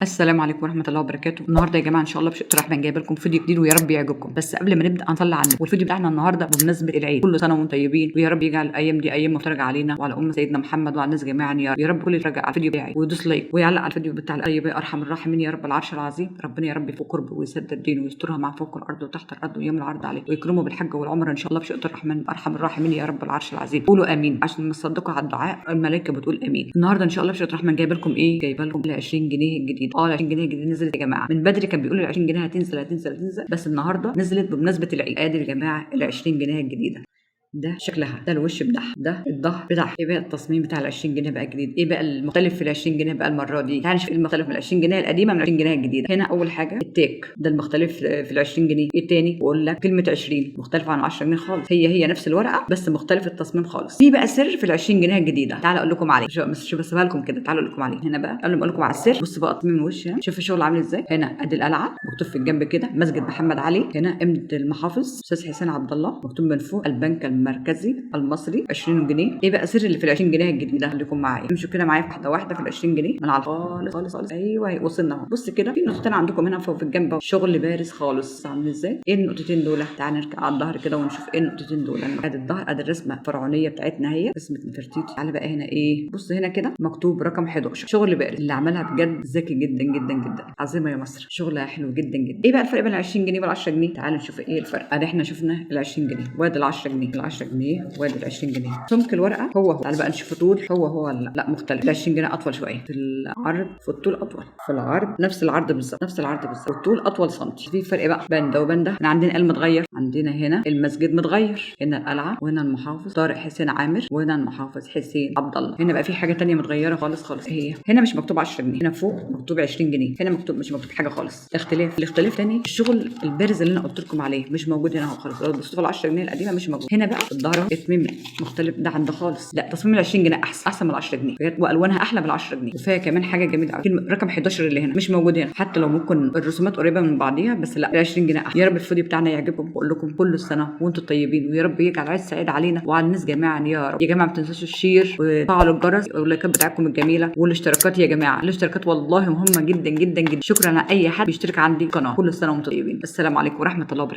السلام عليكم ورحمة الله وبركاته. النهارده يا جماعة ان شاء الله بشئت الرحمن جايبه لكم فيديو جديد ويا رب يعجبكم. بس قبل ما نبدا هنصلي على النبي. والفيديو بتاعنا النهارده بمناسبة العيد، كل سنة وانتم طيبين، ويا رب يجعل الايام دي ايام مفترجه علينا وعلى ام سيدنا محمد وعلى الناس جميعا. يا رب يا رب كل يتفرج على الفيديو بتاعي ويدوس like ويعلق على الفيديو بتاع الطيب يا ارحم الراحمين يا رب العرش العظيم. ربنا يا رب يفك كربه ويسدد دينه ويسترها مع فوق الارض وتحت الارض ويوم العرض عليه ويكرمه بالحج والعمرة ان شاء الله بشئت الرحمن ارحم الراحمين يا رب العرش العظيم. قولوا امين عشان ما تصدقوا على الدعاء، الملائكة بتقول امين. النهارده ان شاء الله بشئت الرحمن جايبه لكم ايه؟ جايبه لكم ال 20 جنيه الجديد. ال 20 جنيه الجديد نزلت يا جماعة من بدري، كان بيقولوا ال 20 جنيه هتنزل هتنزل هتنزل، بس النهارده نزلت بمناسبة العيد. ادي يا جماعة ال 20 جنيه الجديدة، ده شكلها، ده الوش بتاعها، ده الظهر بتاعها. ايه بقى التصميم بتاع ال 20 جنيه بقى الجديد؟ ايه بقى المختلف في ال 20 جنيه بقى المرة دي؟ تعالى نشوف ايه المختلف من ال 20 جنيه القديمة من ال 20 جنيه الجديدة. هنا اول حاجة التاج، ده المختلف في ال 20 جنيه. ايه تاني؟ بقول لك كلمة 20 مختلفة عن 10 جنيه خالص، هي هي نفس الورقة بس مختلف التصميم خالص. في بقى سر في ال 20 جنيه الجديدة، تعالى اقول لكم عليه. بس شوف بس لكم كده، تعالوا اقول لكم عليه. هنا بقى قبل ما اقول لكم على السر، بص بقى تصميم الوش هنا، شوف الشغل عامل ازاي. هنا ادي القلعة مكتوب في الجنب كده مسجد محمد علي، هنا قيمة المحافظ استاذ حسين عبد الله مكتوب من فوق البنك المركزي المصري 20 جنيه. ايه بقى السر اللي في ال 20 جنيه الجديدة؟ خليكم معايا، امشوا كده معايا واحدة واحدة في ال 20 جنيه من على خالص خالص خالص. ايوه وصلنا اهو. بص كده في نقطتين عندكم هنا فوق في الجنب، شغل بارز خالص عامل ازاي. ايه النقطتين دول؟ تعال نرجع على الظهر كده ونشوف ايه النقطتين دول. ادي الظهر، ادي الرسمة الفرعونية بتاعتنا، هي رسمه نفرتيتي. تعالى بقى هنا ايه، بص هنا كده مكتوب رقم 11. شغل بارز، اللي عملها بجد ذكي جدا جدا جدا، عظيمة يا مصر، شغلها حلو جدا جدا. ايه بقى الفرق بين ال 20 جنيه وال 10 جنيه؟ تعالوا نشوف ايه الفرق. ادي احنا شفنا ال 20 جنيه وادي ال 10 جنيه، ال 10 جنيه وادي ال 20 جنيه. سمك الورقة هو هو. تعالى بقى نشوف الطول هو هو ولا لا؟ لا مختلف. ال 20 جنيه اطول شوية في العرض، في الطول اطول، في العرض نفس العرض بالظبط، نفس العرض بالظبط، والطول اطول سنتي. في فرق بقى بين ده وبين ده. احنا عندنا المتغير، عندنا هنا المسجد متغير، هنا القلعة وهنا المحافظ طارق حسين عامر وهنا المحافظ حسين عبد الله. هنا بقى في حاجة ثانية متغيرة خالص خالص، هي هنا مش مكتوب 10 جنيه، هنا فوق مكتوب 20 جنيه، هنا مكتوب مش مكتوب حاجة خالص. الاختلاف، الاختلاف ثاني الشغل البارز اللي انا قلت لكم عليه مش موجود هنا خالص. لو بصيتوا في ال 10 جنيه القديمة مش موجود. هنا بقى الظهر تصميم مختلف ده عند خالص. لا تصميم ال 20 جنيه احسن، احسن من ال 10 جنيه بجد، والوانها احلى من ال 10 جنيه. وفيها كمان حاجة جميلة قوي، رقم 11 اللي هنا مش موجود هنا، حتى لو ممكن الرسومات قريبه من بعضيها، بس لا ال 20 جنيه احلى. يا رب الفيديو بتاعنا يعجبكم، واقول لكم كل سنة وانتم طيبين، ويا رب يجعل عيد سعيد علينا وعلى الناس جميعا يا رب. يا جماعة ما تنسوش ال share وتفعلوا الجرس واللايكات بتاعتكم الجميلة والاشتراكات. يا جماعة الاشتراكات والله مهمة جدا جدا جدا. شكرا على اي حد بيشترك عندي القناة. كل سنة وانتم طيبين. السلام عليكم ورحمة الله وبركاته.